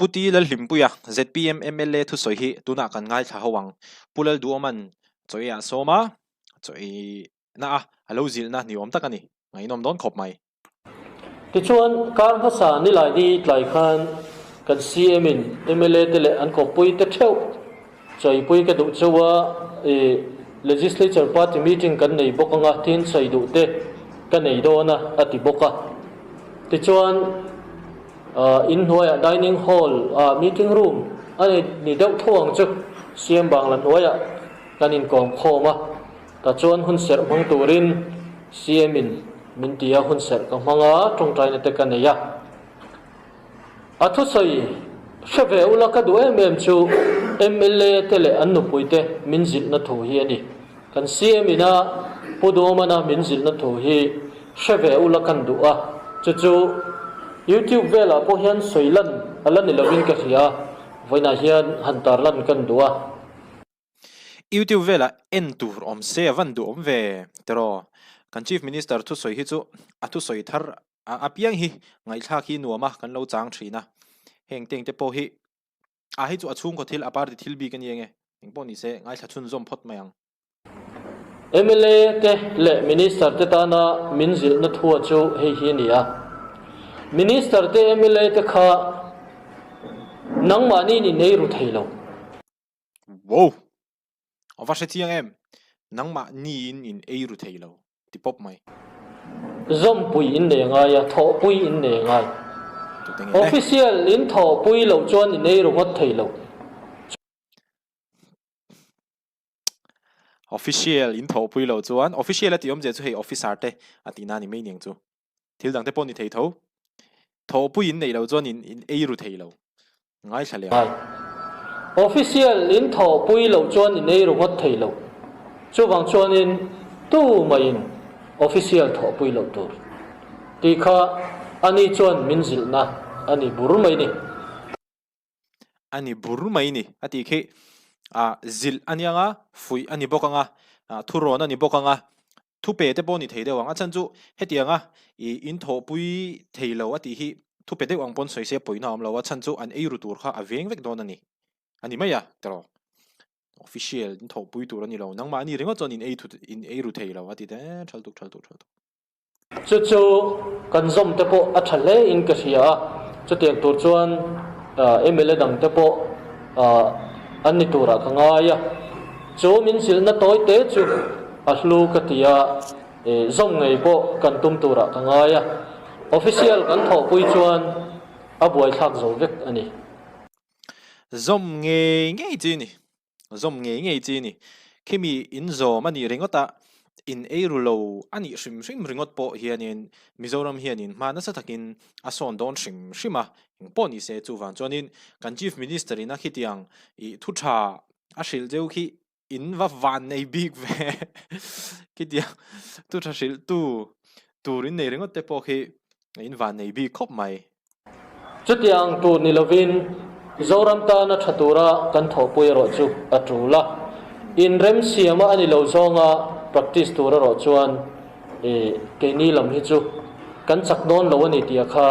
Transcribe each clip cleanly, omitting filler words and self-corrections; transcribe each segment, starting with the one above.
Pu T Lalhlimpuia, zpm mla thusawi hi tunah kan ngaithla ho ang. Pu Lalduhawma'n chaw ei ah sawm a, chaw ei na a a lo zilhna ni awm tak a ni. Ngaihnawm dawn khawp mai. Tichuan, kar hmasa nilai ni tlai khan kan CM in mla te leh an kawppui te theuh chaipui ka duh cheu a, i Legislature Party meeting kan nei bawk anga tin sawi duh te ka nei dawn a, a ti bawk a. Tichuan, in hnuaiah dining hall ah meeting room a ni deuh tho ang chu CM bangla hnuaiah kan inkawm khawm a. Tah chuan hun serh hmang turin CM in min ti a, hun serh ka hmang a, tawngtaina te ka nei a. A thusawi hre ve ula ka duh em em chu mla te leh an nupui te min zilhna thu hi a ni. Kan CM ina Pu Duhawmana min zilhna thu hi hre ve ula kan duh a, chu chu YouTube velah pawh hian sawi lan a la ni lovin ka hria a, vawiinah hian han tarlan kan duh a. YouTube velah en tur awm se a van duh awm ve tiraw? Kan Chief Minister thusawi hi chu a thusawi thar apiang hi ngaihthlak hi nuam a kan lo chang thin a, heng teng te pawh hi a hei chu a chhungkaw thil a party thil bik a ni enge engpawh ni se ngaithla chhunzawm phawt mai ang. Mla te leh Minister te tana min zilhna thua chu hei hi a ni a, Minister te mla te kha nangmahni in in ei ru thei lo. Wow! A va hre chiang em? Nangmah niin in ei ru thei lo, ti pawp mai. Zawmpui in nei ngai a, thawhpui in nei ngai. Official in thawhpui loh chuan in ei ru ngawt thei lo. Official in thawhpui loh chuan, official a tih awmzia chu hei officer te a tihna a ni mai niang chu. Thil dang te pawh ni thei tho. Thawhpui in neih loh chuan in in ei ru thei lo. Ngaithla leh ang. Official in thawhpui loh chuan in ei ru ngawt thei lo. Chuvang chuanin tu maiin official thawhpui loh tur tih kha ani chuan min zilhna a ni bur mai ni. A ni bur mai ni a tih khi ah zilh a nia nga, fuih a ni bawk anga, ah thurawn a ni bawk anga, thupe te pawh a ni thei deuh ang. A chhan chu hetianga ih in thawhpui thei lo a tih hi thupe deuh ang pawn sawi se pawina a awm lo. A chhan chu an ei ru tur kha a veng vek dawn a ni. A ni mai a tiraw. Official in thawhpui tur a ni lo. Nangmah a ni ringawt chuan in ei in ei ru thei lo a ti te thal tuk thal tuk thal tuk. Chu chu kan zawm te pawh a tha hle in ka hria a, chutiang tur chuan mla dang te pawh an ni turah ka ngai a. Chu min zilhna tawi te chu a hlu ka ti a, zawm ngei pawh kan tum turah ka ngai a. Official kan thawhpui chuan a buaithlak zo vek a ni. Zawm ngei ngei chi ni. Zawm ngei ngei chi ni. Khimi in zawm a nih ringawt a, in ei ru lo a nih hrim hrim ringawt pawh hianin Mizoram hianin hma nasa takin a sawn dawn hrim hrim a, engpawh ni se chuvang chuanin kan Chief Minister in a khitiang ih thu tha a hrilh deuh khi in va van nei bik ve khitiang thu tha hrilh tu tur in nei ringawt te pawh khi in van nei bik khawp mai. Chutiang tur ni lovin Zoram tana tha tura kan thawhpui erawh chu a tul a, inremsiama a ni lo zawnga practice tur erawh chuan keini lam hi chu kan chak dawn lo a ni tih kha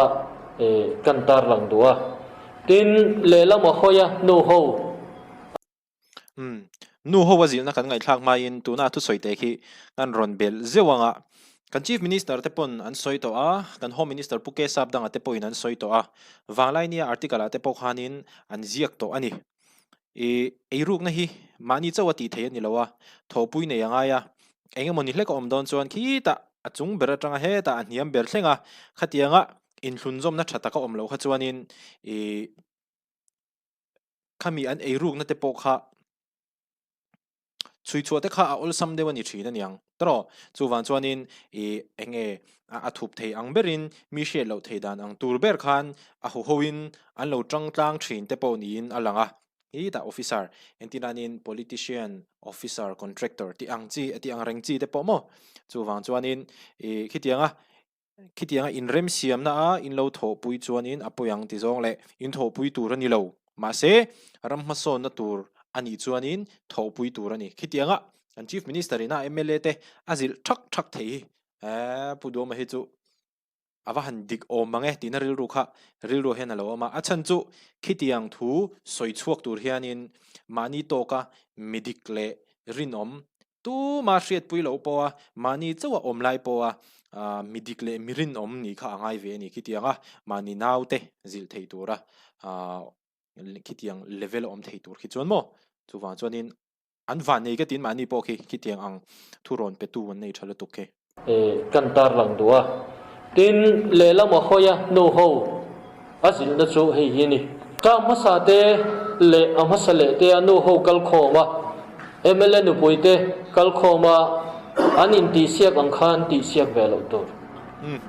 kan tarlang duh a. Tin, lehlam a hawi a, nu ho. Umm. Nu ho a zilhna kan ngaihthlak hmain tuna thusawi te khi kan rawn belh zeuh ang a. Kan Chief Minister te pawn an sawi tawh a, kan Home Minister Pu K Sapdanga te pawhin an sawi tawh a. Vanglainia article ah te pawh khanin an ziak tawh a ni. I eirukna hi mahni chauh a tih theih a ni lo a, thawhpui nei a ngai a. Eng emaw ni hlek a awm dawn chuan khitah a chung ber atanga hetah a hniam ber thleng a, khatianga inthlunzawmna tha taka awm loh kha chuanin i Khami an eirukna te pawh kha chhui chhuah te kha a awlsam deuh a ni thin a niang tawh. Chuvang chuanin ih eng nge a thup thei ang berin mi hriat loh thei dan ang tur ber khan a huhoin an lo tang tlang thin te pawh niin a lang a. Hetah officer entinanin politician, officer, contractor tih ang chi tih ang reng chi te pawh maw. Chuvang chuanin ih khitianga Khitianga inremsiamna a in lo thawhpui chuanin a pawi ang ti zawng leh in thawhpui tur a ni lo. Mahse, ram hmasawnna tur a nih chuanin thawhpui tur a ni. Khitianga kan Chief Minister ina mla te a zilh thak thak thei hi Pu Duhawma hi chu. A va han dik awm mang e tihna rilru kha rilruah hian a lo awm a. A chhan chu khitiang thu sawi chhuak tur hianin mahni tawka mi dik leh rinawm tuma hriatpui loh pawha mahni chauha awm lai pawha mi dik leh mi rinawm nih kha a ngai ve a ni. Khitianga mahni naute zilh thei tura khitiang level a awm thei tur khi chuan maw? Chuvang chuanin An van nei ka tin mahni pawh khi khitiang ang thu rawn petu an nei tha lutuk khi. E, kan tarlang duh a. Tin, lehlam a hawi a nu ho a zilhna chu hei hi a ni. Term hmasa te leh a hmasa leh te a nu ho kal khawm a, mla nupui te kal khawm a, an intihsiak ang khan tihsiak ve loh tur. Umm.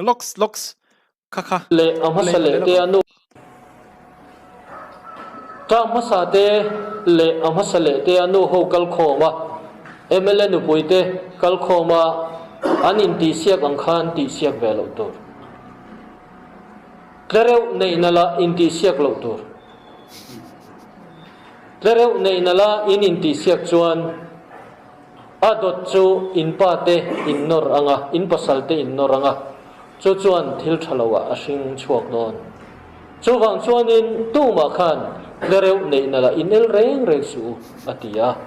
Locks, locks. Kha kha. Leh a hmasa leh te a nu. Term hmasa te leh a hmasa leh te a nu ho kal khawm a, mla nupui te kal khawm a, an intihsiak ang khan tihsiak ve loh tur. Tlereuh neihna la intihsiak loh tur. Tlereuh neihna la in intihsiak chuan A dawt chu in pa te in nawr ang a, in pasal te in nawr ang a, chu chuan thil tha lo ah a hring chhuak dawn. Chuvang chuanin tumah khan tlereuh neih nalh ah in el reng reng suh u, a ti a.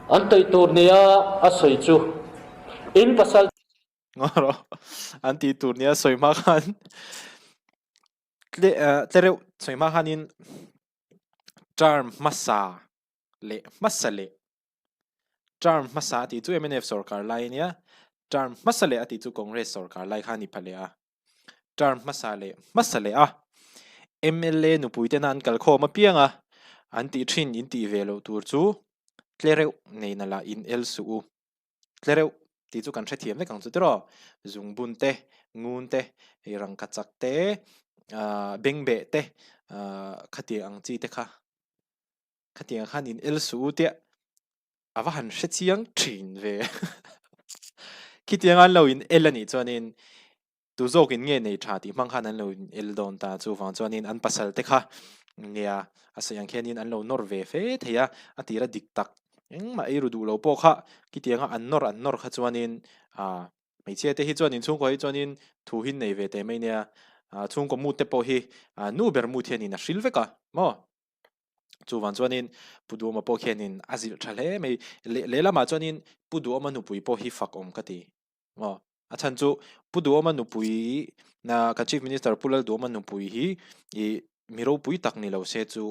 An tawih tur nia a sawi chu in pasal. Ngaw rawh, an tih tur nia sawi hma khan tlereuh sawi hma khanin term hmasa leh hmasa leh Term hmasa a tih chu mnf sorkar lai a nia, term hmasa leh a tih chu Congress sorkar lai kha a ni pha leh a. Term hmasa leh hmasa leh a mla nupui tena an kalkhawm apiang a, an tih thin in tih ve loh tur chu tle reuh nei na lah in el suh u. Tle reuh tih chu kan hrethiam vek ang chu tiraw? Zungbun te, ngun te, hei rangkachak te, bengbeh te khatiang ang chi te kha. Khatiang khan in el suh u tia a va han hre chiang thin ve. Khitiang an lo in el anih chuanin tu zawkin nge nei tha tih hmang khan an lo in el dawn ta chuvang chuanin an pasal te kha nia a sawi ang khianin an lo nawr ve fe thei a, a tira dik tak engmah ei ru duh lo pawh kha khitianga an nawr an nawr kha chuanin ah hmeichhia te hi chuan inchhungkaw hi chuanin thu hi nei ve teh mai nia ah chhungkaw mut te pawh hi ah nu ber mut hianin a hril vek a maw. Chuvang chuanin Pu Duhawma pawh khianin a zilh tha hle mai. Leh lehlamah chuanin Pu Duhawma nupui pawh hi fak awm ka ti. Maw? A chhan chu Pu Duhawma nupui kan Chief Minister Pu Lalduhawma nupui hi ih mi ropui tak ni lo se chu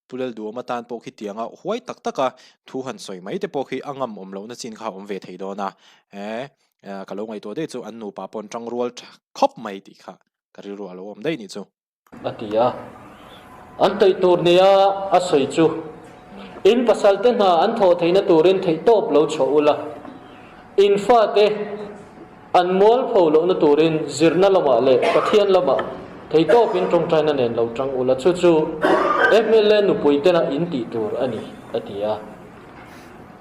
Pu Lalduhawma tan pawh khi tianga huai tak taka thu han sawi mai te pawh khi a ngam awm lohna chin kha a awm ve thei dawn a. Eh ka lo ngaihtuah daih chu an nupa pawh an tangrual tha khawp mai tih kha ka rilru a lo awm daih nih chu. A ti a. An tawih tur nia a sawi chu, In pasalte hna an thawh theihna turin theihtawp lo chhuah ula, in fate an mualpho lohna turin zirna lamah leh Pathian lamah theihtawpin tawngtaina nen lo tang ula, chu chu mla nupui tena in tih tur a ni, a ti a.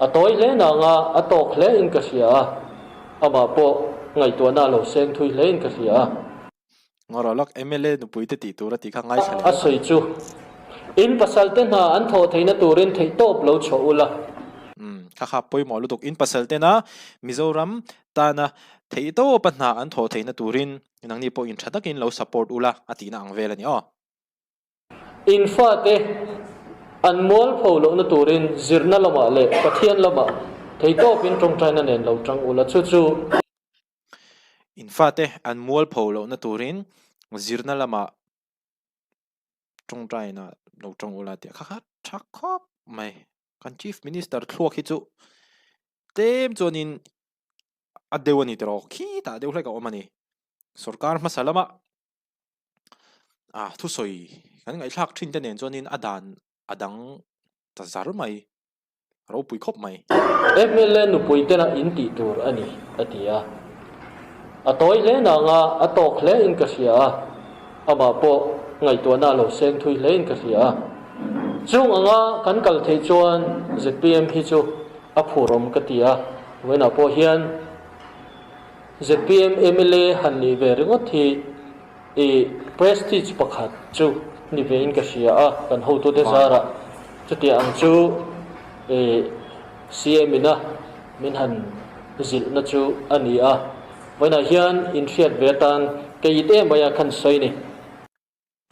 A tawi hle nanga a tawk hle in ka hria a, amah pawh ngaihtuahna a lo seng thui hle in ka hria a. Ngawrah lawk mla nupui te tih tur a tih kha ngaithla leh A sawi chu, In pasal te hna an thawh theihna turin theihtawp lo chhuah ula. Umm, kha kha pawimawh lutuk. In pasal tena Mizoram tana theihtawpa hna an thawh theihna turin nangni pawh in tha takin lo support ula a tihna ang vel a ni aw. In fate an mualpho lohna turin zirna lamah leh Pathian lamah theihtawpin tawngtaina nen lo tang ula, chu chu. In fate an mualpho lohna turin zirna lamah tawngtaina lo tawng ula tih kha kha tha khawp mai. Kan Chief Minister thluak hi chu tlem chuanin a deuh a ni tawh khitah deuh hlek a awm a ni. Sorkar hmasa lama ah thusawi kan ngaihthlak thin te nen chuanin a dan a dang ta zar mai. Ropui khawp mai. Mla nupui tena in tih tur a ni, a ti a. A tawi hle nanga a tawk hle in ka hria a, amah pawh ngaihtuahna a lo seng thui hle in ka hria a. Chung anga kan kal theih chuan zpm hi chu a phurawm ka ti a, vawiinah pawh hian zpm mla han nih ve ringawt hi I prestige pakhat chu ni ve in ka hria a, kan hotute zarah chutiang ang chu i CM ina min han zilhna chu a ni a. Vawiinah hian inhriat ve atan ka it em mai a khan sawi ni.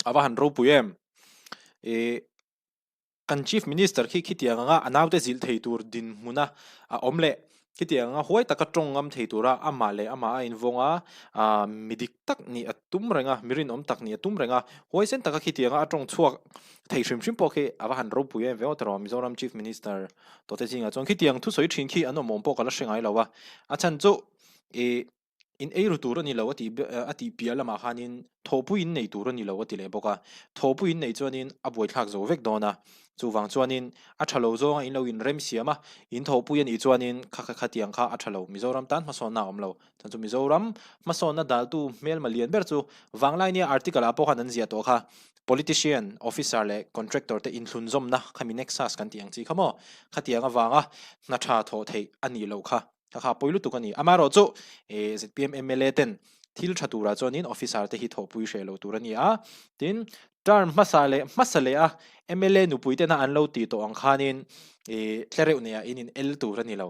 A va han ropui em? I kan Chief Minister khi khitiang anga a naute zilh thei tur dinhmuna a awm leh khitiang anga huai taka tawng ngam thei tura amah leh amah a invawng a, ah mi dik tak nih a tum reng a, mi rinawm tak nih a tum reng a, huaisen taka khitiang a a tawng chhuak thei hrim hrim pawh khi a va han ropui em ve aw tiraw Mizoram Chief Minister tawhte zingah chuan khitiang thusawi thin khi an awm awm pawh ka la hre ngai lo a, a chhan chu ih In ei ru tur a ni lo a tih a tih piah lamah khanin thawhpui in nei tur a ni lo a ti leh bawk a. Thawhpui in neih chuanin a buaithlak zo vek dawn a. Chuvang chuanin a tha lo zawnga in lo inrem siam a, in thawhpui a nih chuanin kha kha khatiang kha a tha lo. Mizoram tan hmasawnna a awm lo. Chuan chu Mizoram hmasawnna daltu hmelma lian ber chu Vanglaini article ah pawh khan an ziah tawh kha. Politician, officer leh contractor te inthlunzawmna khami nexus kan tih ang chi kha maw? Khatiang avanga hna tha thawh theih a nih loh kha. Kha kha pawi lutuk a ni. Amaherawh chu zpm mla ten thil tha turah chuanin officer te hi thawhpui hreh lo tur a ni a. Tin, term hmasa leh hmasa leh a mla nupui tena an lo tih tawh ang khanin tlereuh neiah in in el tur a ni lo.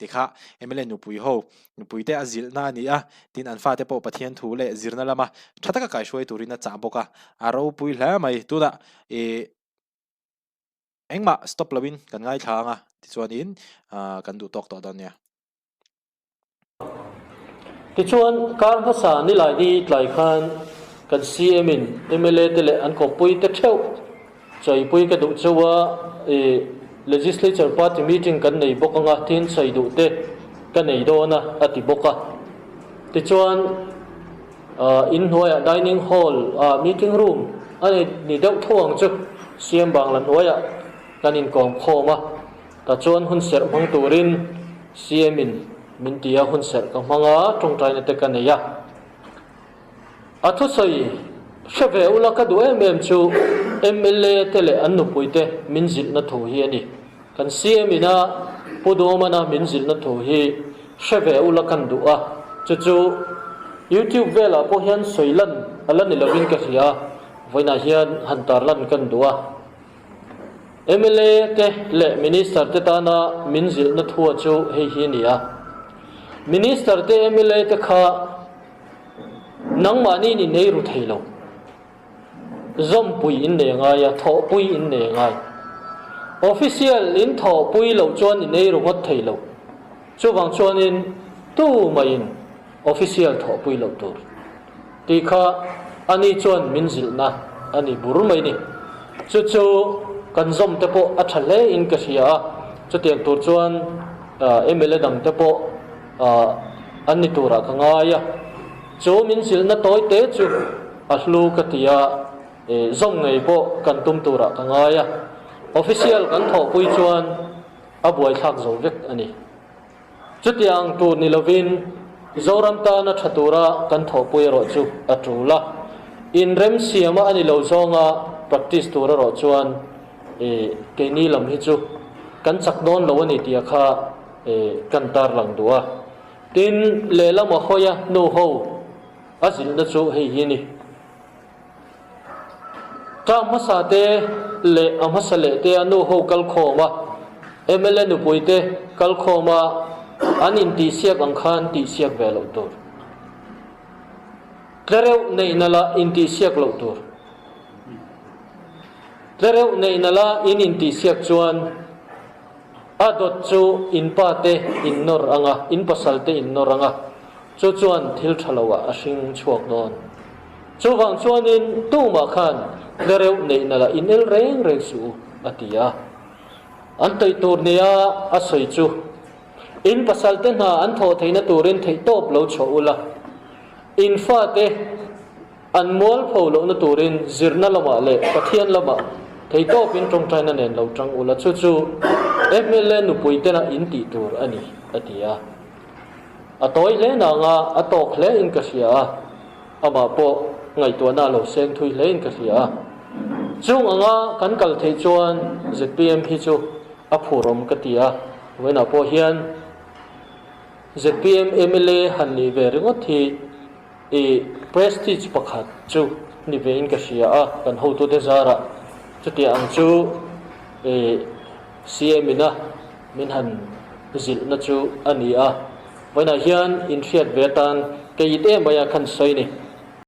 Tikha mla nupui ho nupui te a zilhna a ni a, tin an fate pawh Pathian thu leh zirna lama tha taka kaihruai turin a chah bawk a, a ropui hle mai. Tunah Engmah stop loin kan ngaithla ang a, tichuanin kan duh tawk tawh dawn nia. Tichuan, kar hmasa Nilaini tlai khan kan CM in mla te leh an kawppui te theuh chaipui ka duh chauh a, i Legislature Party meeting kan nei bawk anga tin sawi duh te ka nei dawn a, a ti bawk a. Tichuan, Inhnuaiah dining hall ah meeting room a ni deuh tho ang chu siam bangla hnuaiah kan inkawm khawm a, tah chuan hun serh hmang turin CM in min ti a, hun serh ka hmang a, tawngtaina te ka nei a. A thusawi hre ve ula ka duh em em chu mla te leh an nupui te min zilhna thu hi a ni. Kan CM ina Pu Duhawmana min zilhna thu hi hre ve ula kan duh a, chu chu YouTube velah pawh hian sawi lan a la ni lovin ka hria a, vawiinah hian han tar lan kan duh a. Mla te leh Minister te tana min zilhna thua chu hei hi a ni a, Minister te mla te kha nangmahni in in ei ru thei lo. Zawmpui in nei ngai a, thawhpui in nei ngai. Official in thawhpui loh chuan in ei ringawt thei lo. Chuvang chuanin tu maiin official thawhpui loh tur tih kha ani chuan min zilhna a ni bur mai ni. Chu chu kan zawm te pawh a tha hle in ka hria a, chutiang tur chuan mla dang te pawh an ni turah ka ngai a. Chu min zilhna tawi te chu a hlu ka ti a, zawm ngei pawh kan tum turah ka ngai a, official kan thawhpui chuan a buaithlak zo vek a ni. Chutiang tur ni lovin Zoram tana tha tura kan thawhpui erawh chu a tul a, inremsiama a ni lo zawnga practice tur erawh chuan keini lam hi chu kan chak dawn lo a ni tih kha kan tarlang duh a. Tin, lehlam a hawi a nu ho a zilhna chu hei hi a ni. Term hmasa te leh a hmasa leh te a nu ho kal khawm a, mla nupui te kal khawm a an intihsiak ang khan tihsiak ve loh tur. Tlereuh neihna la intihsiak loh tur. Tlereuh neihna la in intihsiak chuan A dawt chu in pa te in nawr ang a, in pasal te in nawr ang a, chu chuan thil tha lo ah a hring chhuak dawn. Chuvang chuanin tumah khan tlereuh neih nalh ah in el reng reng suh u, a ti a. An tawih tur nia a sawi chu, In pasal te hna an thawh theihna turin theihtawp lo chhuah ula, in fate, An mualpho lohna turin zirna lamah leh Pathian lamah theitawpin tawngtaina nen lo tang ula, chu chu mla nupui tena in tih tur a ni, a ti a. A tawi hle nanga a tawk hle in ka hria a, amah pawh ngaihtuahna a lo seng thui hle in ka hria a. Chung anga kan kal theih chuan zpm hi chu a phurawm ka ti a, vawiinah pawh hian zpm mla han nih ve ringawt hi, I prestige pakhat chu ni vein ka hria a, kan hotute zarah chutiang ang chu i CM ina min han zilhna chu a ni a. Vawiinah hian inhriat ve atan kei it em mai a khan sawi ni.